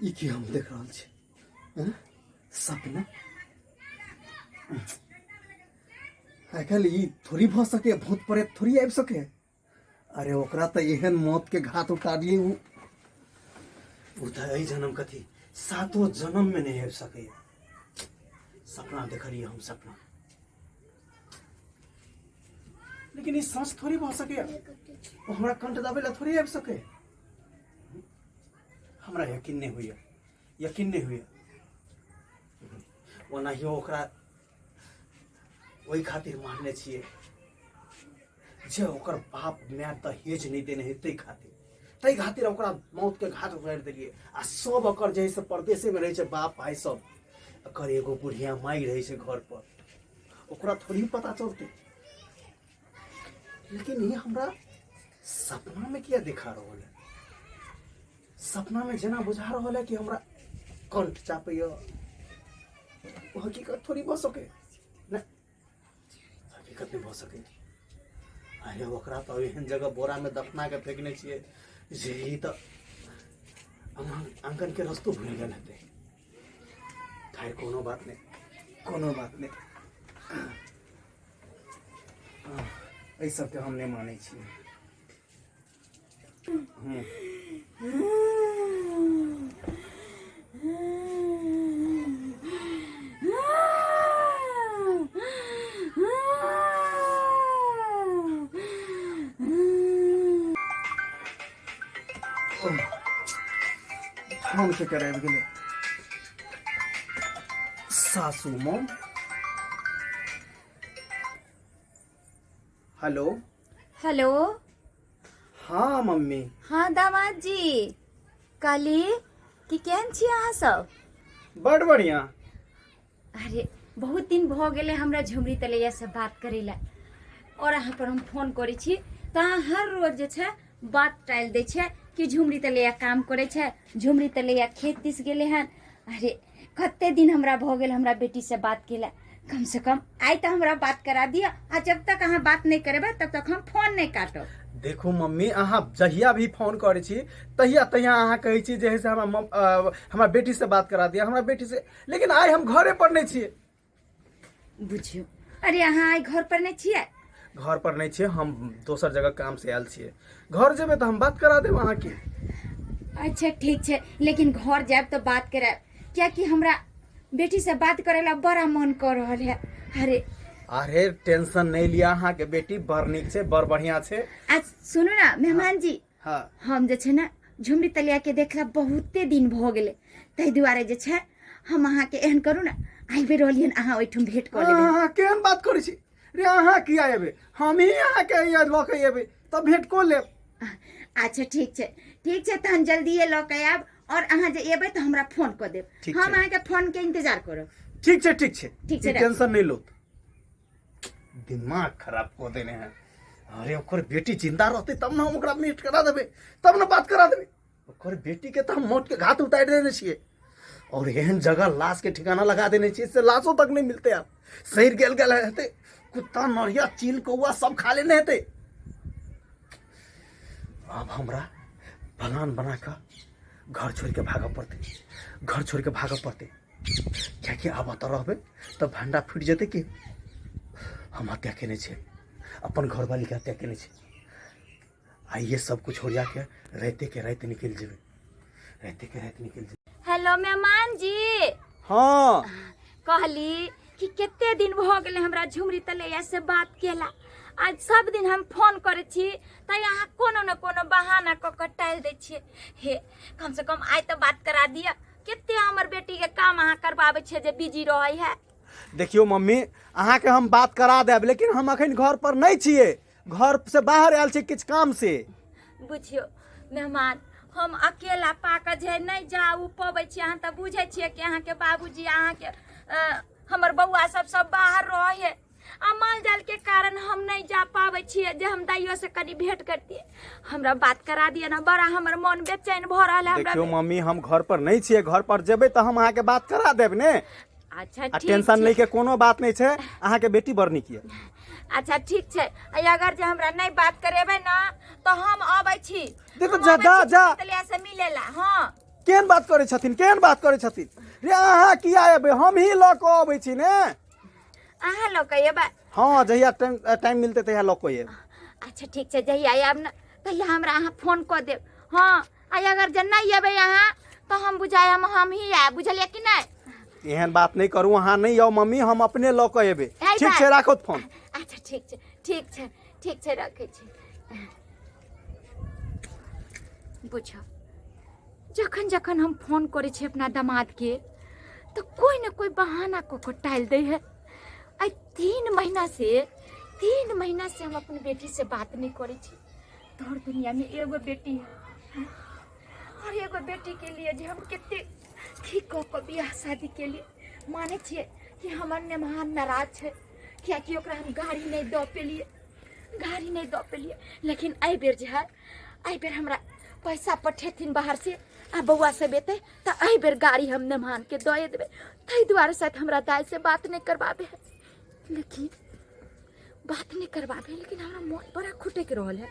ई की हम देख रहल छी हँ? सपना आइ काल्हि ई थोड़ी भऽ सके भूत प्रेत थोड़ी आबि सके अरे ओकरा तऽ एहन मौत के घात उतारलियै उ उ तऽ एहि जन्म कथी सातो जन्म में नहि आबि सकैए सपना देखलियै हम सपना लेकिन ई सच थोड़ी भऽ सकैए ओ हमरा कंठ दबै लए थोड़ी आबि सकैए हमरा यकीन नहि होइए यकीन नहि होइए ओनाहियो ओकरा ओहि खातिर मारने छियै जे ओकर बाप माय दहेज नहि देने है ताहि खातिर ताहि खातिर ओकरा मौतके घाट उतारि देलियै आ सब ओकर जे है से परदेसेमे रहै छै बाप भाय सब एकर एगो बुढ़िया माय रहै छै घर पर ओकरा थोड़ी पता चलतै लेकिन ई हमरा सपनामे किया देखा रहल है सपनामे जेना बुझा रहल है कि हमरा कंठ चापैया ओ हकीकत थोड़ी भऽ सकै नहि हकीकत नहि भऽ सकै अरे ओकरा तऽ एहन जगह बोरामे दफना के फेकने छियै जे ई तऽ आंगन के रस्तो भूलि गेल हेतै खैर कोनो बात नहि कोनो बात नहि एहि सबके हम नहि मानै छियै फोन के कराबि गेलै सासू माँ हेलो हेलो हाँ मम्मी हाँ दामाद जी कहली कि केहन छी अहाँ सब बड़ बढ़िया अरे बहुत दिन भऽ गेलै हमरा झुमरी तलैया से बात करै लए और अहाँ पर हम फोन करै छी तऽ अहाँ हर रोज जे छै बात टालि दै छियै कि झुमरी तलैया काम करै छै झुमरी तलैया खेत दिस गेलै हन अरे कते दिन हमरा भऽ गेल हमरा बेटीसँ बात केला कम से कम आइ तऽ हमरा बात करा दिअ आ जब तक अहाँ बात नहि करेबै तब तक हम फोन नहि काटब देखू मम्मी अहाँ जहिया भी फोन करै छी तहिया तहिया अहाँ कहै छी जे है से हमरा हमरा बेटी से बात करा दिअ हमरा बेटी से लेकिन आइ हम घरे पर नहि छियै बुझियौ अरे अहाँ आइ घर पर नहि छियै घर पर नहि छियै हम दोसर जगह काम से आयल छियै घर जेबै तऽ हम बात करा देब अहाँके अच्छा ठीक छै लेकिन घर जायब तऽ बात करायब कियाकि हमरा बेटी से बात करे ला बड़ा मन कर रहल है अरे अरे टेंशन नहि लिअ अहाँके बेटी बड़ नीक छै बड़ बढ़िआँ छै आज सुनू ना मेहमान जी हाँ हम जे छै ने झुमरी तलिया के देखला बहुते दिन भऽ गेलै ताहि दुआरे जे छै हम अहाँके एहन करू ने आबि रहलियन अहाँ ओहिठाम भेंट कऽ लेबै अहाँ केहन बात करै छी रे अहाँ किया एबै हम ही अहाँके यहाँ लऽ के एबै तब भेंट कऽ लेब अच्छा ठीक छै ठीक छै तहन जल्दिए लऽ के आयब और अहाँ जे एबै तऽ हमरा फोन कऽ देब ठीक हम छै। अहाँके फोन के इंतजार करब ठीक छै ठीक छै ठीक छै, ई टेंशन नहि लो दिमाग खराब कऽ देने है अरे ओकर बेटी जिंदा रहतै तब ने हम ओकरा भेंट करा देबै तब ने बात करा देबै ओकर बेटी के तऽ हम मौत के घाट उतारि देने छियै और एहन जगह लाश के ठिकाना लगा देने छियै से लाशो तक नहीं मिलते आब सड़ि गेल गेल हेतै कुत्ता नरिया चील कौआ सब खा लेने हेतै आब हमरा प्लान बना कऽ घर छोड़ि के भागऽ पड़तै घर छोड़ि के भागऽ पड़तै किएकि आब एतऽ रहबै तऽ भंडा फूटि जेतै कि हम हत्या केने छियै अपन घरवालीके हत्या केने छियै आइए सब कुछ ओरिया के राते के राति निकलि जेबै राते के राति निकलि जेबै हेलो मेहमान जी हाँ कहली कि कते दिन भऽ गेलै हमरा झुमरी तलैया से बात केला आज सब दिन हम फोन करै छी तऽ अहाँ कोनो ने कोनो बहाना कऽ कऽ टालि दै छियै हे कम से कम आइ तऽ बात करा दिअ कते हमर बेटी के काम अहाँ करबाबै छियै जे बिजी रहै है देखियौ मम्मी अहाँके हम बात करा देब लेकिन हम अखन घर पर नहि छियै घर से बाहर आयल छी किछु काम से बुझियौ मेहमान हम अकेला पाकऽ जे नहि जाउ पबै छी। अहाँ तऽ बुझै छियै कि अहाँके बाबूजी अहाँके हमर बौआ सब सब बाहर रहै है आ माल जाल के कारण हम नहीं जा पाबै छियै जे हम दाइयो से कनि भेंट करतियै। हमरा बात करा दिअ ना, बड़ा हमर मन बेचैन भऽ रहल है। हमरा देखियौ मम्मी, हम घर पर नहीं छियै, घर पर जेबै तऽ हम अहाँके बात करा देब ने। अच्छा आ ठीक टेंशन छै। लै के कोनो बात नहीं छै, अहाँके बेटी बड़ नीक यऽ। अच्छा ठीक छै, आ अगर जे हमरा नहीं बात करेबै ना तऽ हम अबै छी। देखो, हम जा, अबै जा, छी जा। तलिया से मिलेला। हाँ केहन बात करै छथिन, केहन बात करै छथिन रे? अहाँ किया एबै, हम ही लऽ कऽ अबै छी ने। अहाँ लऽ कऽ एबै? हाँ, जहिया टाइम टाइम मिलतै तहिया लऽ कऽ एब। अच्छा ठीक छै, जहिया आयब ने तहिया हमरा अहाँ फोन कऽ देब। हाँ, आ अगर जे नहीं एबै अहाँ तऽ हम बुझाय हम ही आयब, बुझलियै कि नहि? एहन बात नहीं करू, अहाँ नहीं आउ मम्मी, हम अपने लऽ कऽ एबै। एहि ठीक बात। छै, राखू फोन। अच्छा ठीक छै, ठीक छै, ठीक छै, रखै छी। बुझो जखन जखन हम फोन करै छी अपना दामादके तऽ कोइ ने कोइ बहाना कऽ कऽ टालि दै है। आइ 3 महीना से 3 महीना से हम अपन बेटी से बात नहीं करै छी। तोहर दुनिया में एगो बेटी है और एगो बेटी के लिए जे हम कते ठीक कऽ कऽ बियाह शादी के लिए मानै छियै कि हमर नेमहान नाराज छै, कियाकि ओकरा हम गाड़ी नहि दऽ पेलियै, गाड़ी नहि दऽ पेलियै। लेकिन एहि बेर जे है, एहि बेर हमरा पैसा पठेथिन बाहर से आ बौआ सब एतै तऽ एहि बेर गाड़ी हम नेमहान के दए देबै। ताहि दुआरे शायद हमरा दाइ से बात नहि करबाबे है, लेकिन बात नहीं करबाबे, लेकिन हमरा मन बड़ा खुटक रहल है।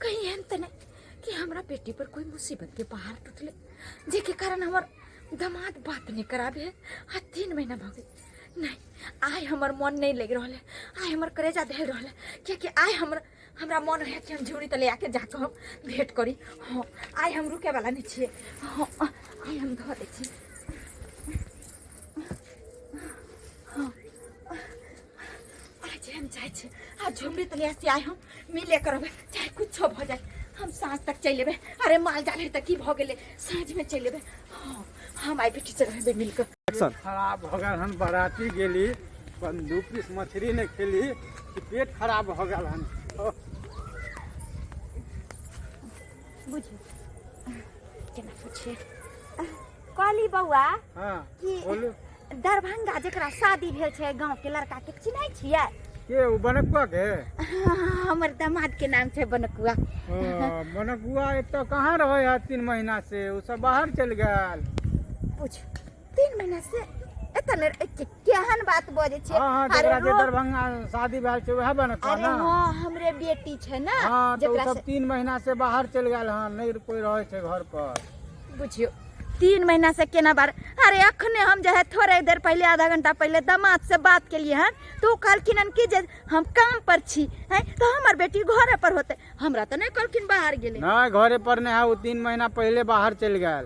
कहीं एहन तऽ नहीं कि हमरा बेटी पर कोई मुसीबत के पहाड़ टूटले, जेके कारण हमर दामाद बात नहीं कराबे है आ 3 महीना भऽ गेल। नहीं, आइ हमर मन नहीं लग रहल है, आइ हमर करेजा धरि रहल है, कियाकि आइ हमर हमरा मन है कि हम झुरी तले आके जाकऽ हम भेंट करी। हाँ, आइ हम रुके वाला नहीं छियै। हाँ, आइ हम धऽ दै छी। हाँ, आइ जे हम जाइ छी आ झुमरी तलिया से आइ हम मिले करबै, चाहे कुछो भऽ जाए। हम साँझ तक चलि एबै। अरे माल जाल है तऽ की भऽ गेलै, साँझमे चलि एबै। हाँ, हम आइ बेटी से रहबै मिल कऽ। एक्शन। खराब भऽ गेल हन। बराती गेली अपन दू पीस मछली नहि खेली कि पेट खराब भऽ गेल हन। ओ, बुझियौ केना पुछिए। कहली बौआ हाँ कि बोलू। दरभंगा जकरा शादी भेल छै गाँव के लड़का के चिन्है छियै? के, ओ बनकुआ के? हमर दामाद के नाम छै बनकुआ। ओ, बनकुआ एतऽ कहाँ रहै है 3 महीना से? ओ सब बाहर चलि गेल। पूछ, 3 महीना से एतऽ नहि केहन बात बजै छियै? हाँ, अरे जकरा जे दरभंगा शादी भेल छै वएह बनकुआ अरे ना? हाँ, हमरे बेटी छै ने। हाँ, तऽ ओ जकरा सब से 3 महीना से बाहर चलि गेल हन, नहि कोइ रहै छै घर पर। बुझियौ, 3 महीना से केना बार। अरे अखने हम जे है थोड़े देर पहले, आधा घंटा पहले दामाद से बात केलिए हन तो ओ कहलखिन हन कि जे हम काम पर छी हैं, तो हमर बेटी घरे पर होते। हमरा तऽ नहीं कहलखिन बाहर गेले। नहि, घरे पर नहि है ओ, 3 महीना पहिले बाहर चलि गेल।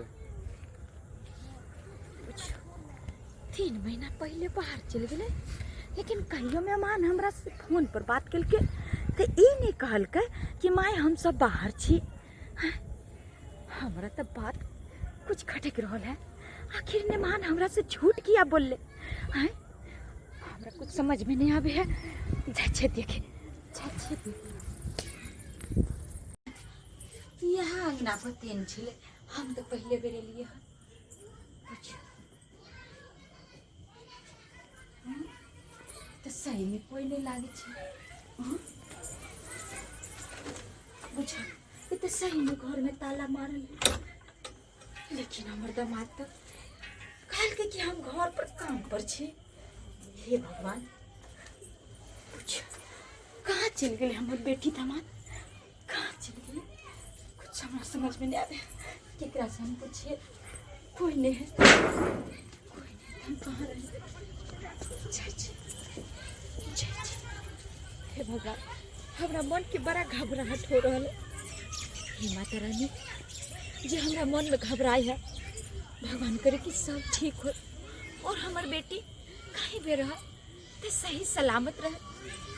बुझियौ, 3 महीना पहले बाहर चलि गेलै, लेकिन कहियो मेहमान हमरा से फोन पर बात केलकै तऽ ई नहि कहलकै कि माय हमसब बाहर छी। हैं? हमरा तऽ बात कुछ खटक रहल है। आखिर मेहमान हमरा से झूठ किया बोलले हैं? हमरा कुछ समझ में नहीं आवे है। जाइ छियै देखे, जाइ छियै देखे। यहाँ अंगना पर तेन छलै, हम तऽ पहिले बेर एलियै हन। बुझियौ तऽ सहीमे कोइ नहि लागै छै। हँ? बुझियौ, ई तऽ सहीमे घरमे ताला मारल है, लेकिन हमर दामाद तऽ कहलकै कि हम घर पर काम पर छी। हे भगवान, बुझियौ, कहाँ चलि गेलै हमर बेटी दामाद, कहाँ चलि गेलै? कुछ हमरा समझमे नहि आबै। केकरासँ हम पुछिए? कोई नहीं है, कोई नहीं। हम कहाँ रहे? जाइ छी, जाइ छी। हे भगवान, हमरा मनके बड़ा घबराहट हो रहल है। हे माता रानी, जे हमरा मनमे घबराइ है, भगवान करे कि सब ठीक हो और हमर बेटी कहीं भी रह तो सही सलामत रहे,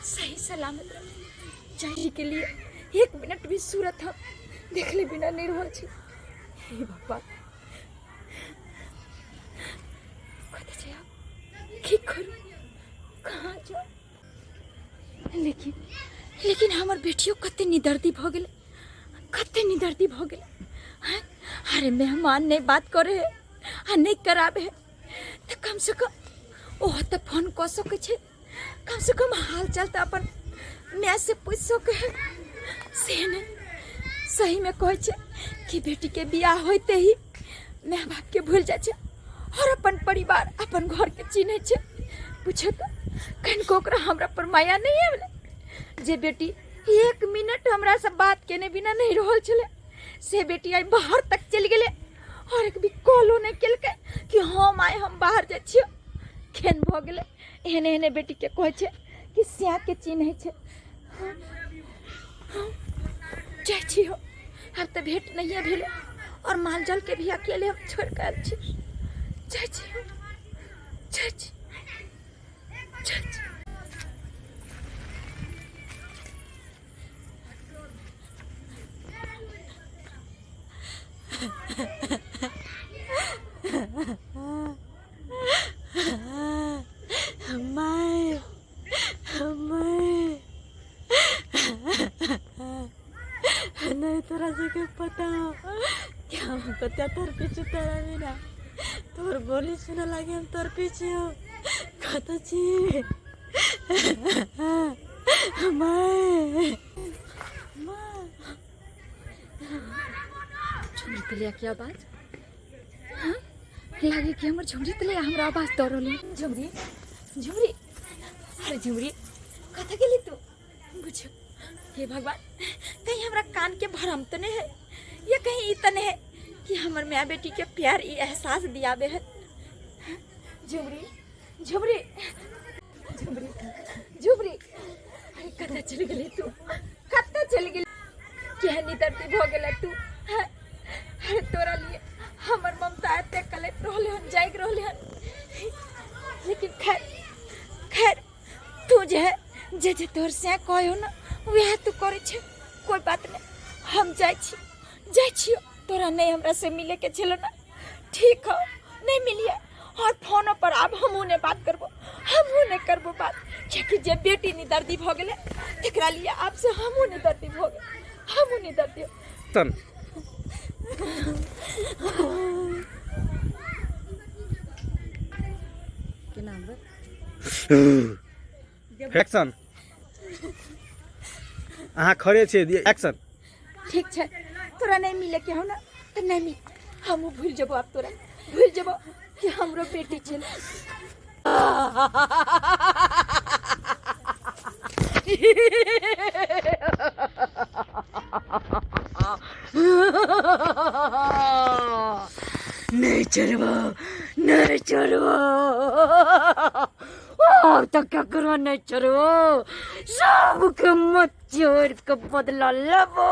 सही सलामत रहे। जाए के लिए एक मिनट भी सूरत हम देखले बिना नहीं रहल छी। हे भगवान, कतऽ छै आब? की करू, कहाँ जाउ? लेकिन लेकिन हमर बेटियो कते निदर्दी भऽ गेलै, कते निदर्दी भऽ गेलै। अरे मेहमान नहीं बात करे है आ नहीं कराबे है तऽ कम से कम ओहो तऽ फोन कऽ सकै छै, कम से कम हाल चाल तऽ अपन माय से पूछि सकै है। से नहि, सहीमे कहै छै कि बेटीके बियाह होइते ही माय बापके भूलि जाइ छै और अपन परिवार अपन घरके चिन्है छै। पूछो तऽ कनिको ओकरा हमरा पर माया नहि आबलै। जे बेटी 1 मिनट हमरा से बात केने बिना नहीं रहल छलै, से बेटी आइ बाहर तक चलि गेलै और एक भी कॉलो नहि केलकै कि हम आइ हम बाहर जाइ छियै। केहन भऽ गेलै? एहने एहने बेटीके कहै छै कि सियाके चिन्है छै। जाइ छी हो, आब तऽ भेंट नहिए भेलै और माल जाल के भी अकेले हम छोड़ि कऽ आयल छी। जाइ छी हो, जाइ छी, जाइ छी। माय माय, नहीं तोरा सबके पता हो कि हम कते तोर पीछे तोरा बिना तोर बोली सुने लागे हम तोर पीछे हो कत छी। माय माय, झुमरी तलिया के आवाज, हाँ? लागे कि हमर झुमरी तलिया हमरा आवाज दऽ रहल है। झुमरी, झुमरी, अरे झुमरी कतऽ गेली तू? बुझ हे भगवान, कहीं हमरा कान के भरम तो नहीं है या कहीं ई तो नहीं है कि हमर माय बेटी के प्यार ई एहसास दियाबे है। झुमरी, झुमरी, झुमरी, झुमरी, अरे कतऽ चलि गेली तू? कतऽ चलि गेली? केहन दर्दी भऽ गेलै तू? हैं? अरे तोरा लिए हमर ममता एते कलपि रहलै हन, जागि रहलै हन, लेकिन खैर खैर तू जे है जे जे तोहर से कहयो ना वएह तू करै छै। कोई बात नहीं, हम जाइ छी, जाइ छियो। तोरा नहीं हमरा से मिले के छलो ना, ठीक हो, नहीं मिलिए और फोनो पर आब हमहूँ नहीं बात करबो, हमहूँ नहीं करबो बात, कियाकि जे बेटी नहीं दर्दी भऽ गेलै तकरा लिए आब से हमहूँ नहीं दर्दी भऽ गेल, हमहूँ नहीं दर्दी। तन केना होबै? एक्शन, अहाँ खड़े छियै, एक्शन। ठीक छै, तोरा नहीं मिले के हो ना तऽ नहीं मिल, हमहूँ भूलि जेबो, आब तोरा भूलि जेबो कि हमरो बेटी छै। नहीं चढ़बो, नहीं चढ़बो, आब तऽ ककरो नहीं चढ़बो, सबके मत चोर के बदला लेबो।